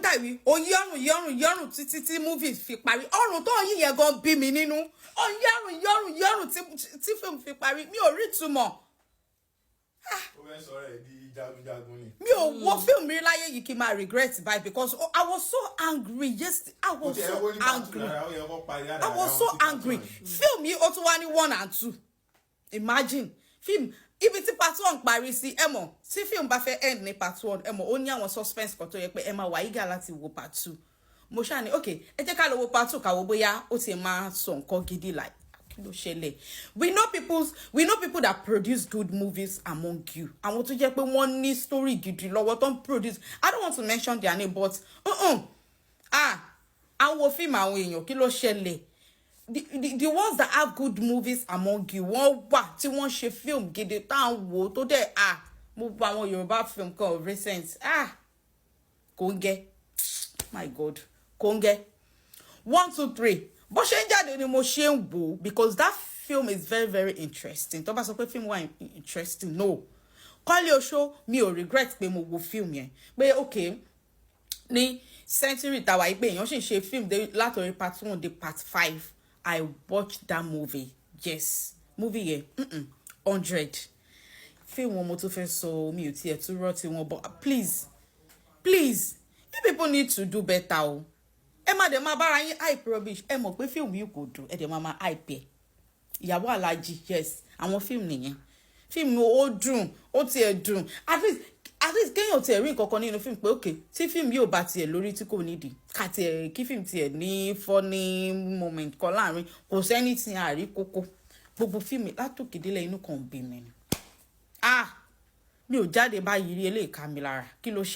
kàwé, ó yí ọrùn, yí ọrùn, yí ọrùn títí tí movie fi parí. Ọrùn tó ń yí yẹn gan bí mi nínú. Ó ń yí ọrùn, yí ọrùn, yí ọrùn tí film fi parí. Mi ò rí ìtumọ̀. Ó fẹ́ sọ̀rọ̀ ẹ̀ di jagunjagun ni. Mi ò wo fíìmù rí láyé yìí kí n máa regret báyìí, because, oh, I was so angry. Yes, I Kò was tiẹ̀ so kó ní part two angry. rárá, ó yẹ kó parí. I was so angry. Fíìmù yìí, ó tún wá ní one and two. Imagine fíìmù ibi tí part one parí sí. Ẹ mọ̀, tí fíìmù bá fẹ́ end ní part one, ẹ mọ̀, ó ní àwọn suspense kan tó yẹ pé ẹ máa wà eager láti wo part two. Mo ṣáà ní, "Ok, ẹ jẹ́ ká lọ wo part two, ká wo bóyá ó ti máa sọ nǹkan gidi." Like, kí ló ṣẹlẹ̀? We know people that produce good movies among you, àwọn tó jẹ́ pé wọ́n ní story gidi lọ́wọ́ tó ń produce. I don't want to mention their name, but ah, àwọn fíìmù àwọn èèyàn, kí ló ṣẹlẹ̀? The ones that have good movies among you, wọ́n wà tí wọ́n ṣe film gidi tá à ń wò tó dẹ̀. Ah, mo gbọ́ àwọn Yorùbá film kan recent. Ah, Kòńgẹ́, my God, Kòńgẹ́ one, two, three, bó ṣe ń jáde ni mo ṣe ń wò, because that film is very, very interesting. Tó bá sọ pé film wà interesting, no. Kọ́lé Oṣó, mi ò regret pé mo wo film yẹn, pé okay, ní century tàwa yìí, pé èèyàn sì ń ṣe film dé látòrí part one dé part five. I watched that movie. Yes, movie yẹn, 100. Fíìmù wọn mo tún fẹ́ sọ, mi ò tiẹ̀ tún rántí wọn, but please, please, you people need to do better o. Ẹ má dẹ̀ máa bára yín hype rubbish. Ẹ mọ̀ pé fíìmù yìí kò dùn, ẹ dẹ̀ máa máa hype ẹ̀. Ìyàwó Aláàjì, yes, àwọn fíìmù nìyẹn. Fíìmù ó dùn, ó tiẹ̀ dùn. At least kéèyàn tiẹ̀ rí nǹkan kan nínú fíìmù pé ok, tí fíìmù yóò bá tiẹ̀ lórí tí kò nídìí, ká tiẹ̀ kí fíìmù tiẹ̀ ní funny moment kan láàrin, kò sẹ́ni tí a rí kókó. Gbogbo fíìmù látòkè délẹ̀, inú kan bí mi ni. Ah, mi ò jáde báyìí rí, eléyìí ká mi lára. Kí ló ṣe?